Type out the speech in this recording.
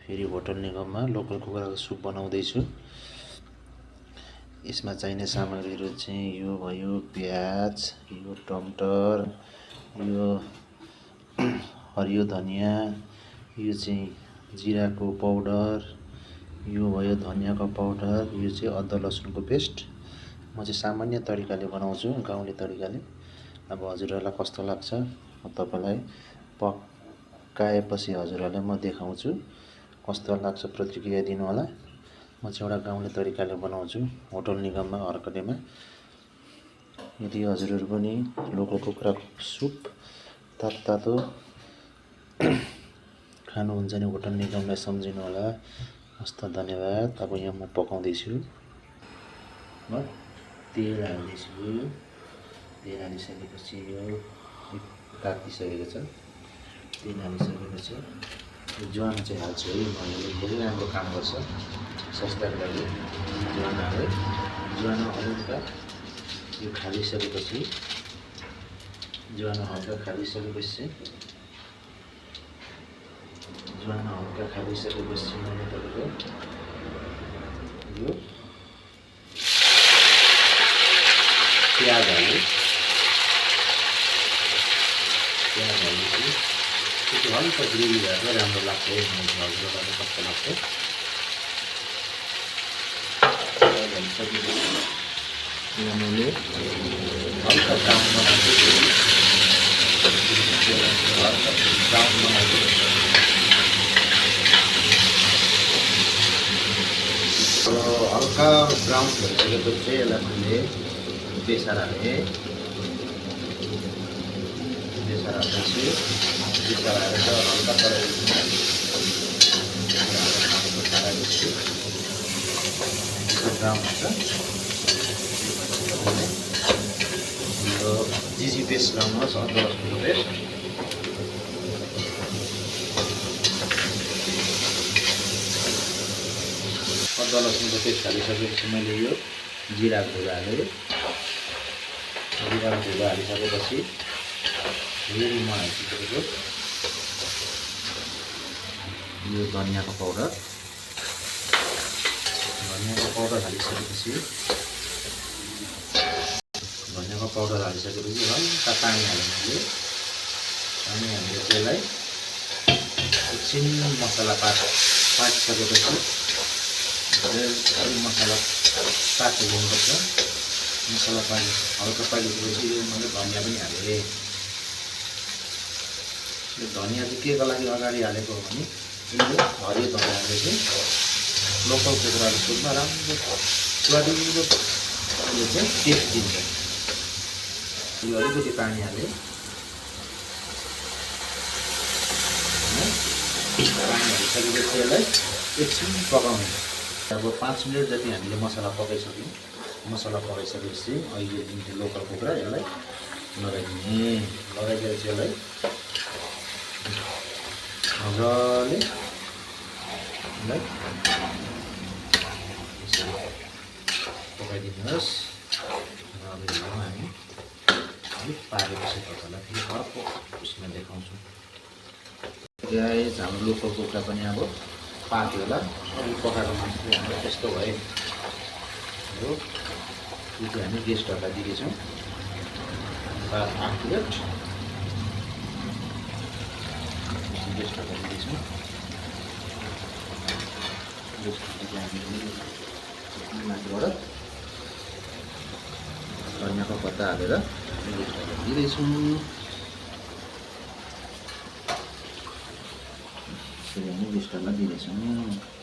फेरि hotel निगममा local कुखुराको soup बनाउँदैछु। यसमा चाहिने सामग्रीहरू चाहिँ यो भयो प्याज, यो टमाटर, यो हरियो धनिया, यो चाहिँ जिराको पाउडर, यो भयो धनियाको पाउडर, यो चाहिँ अदुवा लसुनको पेस्ट। म चाहिँ सामान्य तरिकाले बनाउँछु, गाउँले तरिकाले। अब हजुरहरूलाई कस्तो लाग्छ म तपाईँलाई पकाएपछि हजुरहरूलाई म देखाउँछु। कस्तो लाग्छ प्रतिक्रिया दिनु होला। म चाहिँ एउटा गाउँले तरिकाले बनाउँछु होटल निगममा अर्कडेमा। यदि हजुरहरू पनि लोकल कुखुराको सुप तातो खानुहुन्छ भने होटल निगमलाई सम्झिनु होला। हस्त धन्यवाद। अब यहाँ म पकाउँदैछु। म तेल हाल्दैछु। तेल हालिसकेपछि यो तातिसकेको छ। तेल हालिसकेपछि ज्वानो चाहिँ हाल्छु है। मैले धेरै राम्रो काम गर्छ स्वास्थ्यको लागि। ज्वानो हालेँ। ज्वानो हल्का यो खालिसकेपछि ज्वानो हल्का खालिसकेपछि मैले तपाईँको यो प्याज हालेँ। प्याज हालेपछि त्यो हल्का ग्रेभी भएर राम्रो लाग्छ है। हजुरहरूलाई कस्तो लाग्छ प्याज हालिसकेपछि यहाँ मैले हल्का ब्राउन बनाउँछु। हल्का ब्राउन बनाउँछु। हल्का ब्राउन भइसकेपछि चाहिँ यसलाई मैले बेसार हालेँ। बेसार हालेपछि बेसार हालेर हल्का चलाएपछि ब्राउन हुन्छ। यो जिजी पेस्ट लगाउनुहोस्, अदुवा लसुनको पेस्ट। अदुवा लसुनको पेस्ट हालिसकेपछि मैले यो जिराको धुलो हालेँ। जिराको धुलो हालिसकेपछि फेरि म हालिसकेको यो धनियाको पाउडर। धनियाको पाउडर हालिसकेपछि हल्का पानी हालेँ मैले। पानी हालेर त्यसलाई एकछिन मसला पाकिसकेपछि मसला पाकिदिनुपर्छ। मसला हल्का पाकिसकेपछि मैले धनिया पनि हालेँ। यो धनिया चाहिँ के को लागि अगाडि हालेको हो भने हरियो धनियाले चाहिँ लोकल कुखुराको सुपमा राम्रो स्वादिलो चाहिँ टेस्ट दिन्छ। यो अलिकति पानी हालेँ। पानी हालिसकेपछि यसलाई एकछिन पकाउने। अब 5 मिनट जति हामीले मसला पकाइसक्यौँ। मसला पकाइसकेपछि अहिले जुन चाहिँ लोकल कुखुरा यसलाई लगाइदिने। लगाइदिएर चाहिँ यसलाई मजाले पकाइदिनुहोस्। र अब यसलाई हामी अलिक पाकेपछि तपाईँलाई फेरि अर्को उसमा देखाउँछु। गाइस हाम्रो लोकल कुखुरा पनि अब पाक्यो होला। अलिक पकाएको मान्छे हाम्रो त्यस्तो भयो। हो यो चाहिँ हामी गेस्टहरूलाई दिँदैछौँ 8 प्लेट। गेस्टहरूलाई दिँदैछौँ। माथिबाट धनियाको पत्ता हालेर गेस्टहरूलाई दिँदैछौँ। फेरि हामी गेस्टहरूलाई दिँदैछौँ।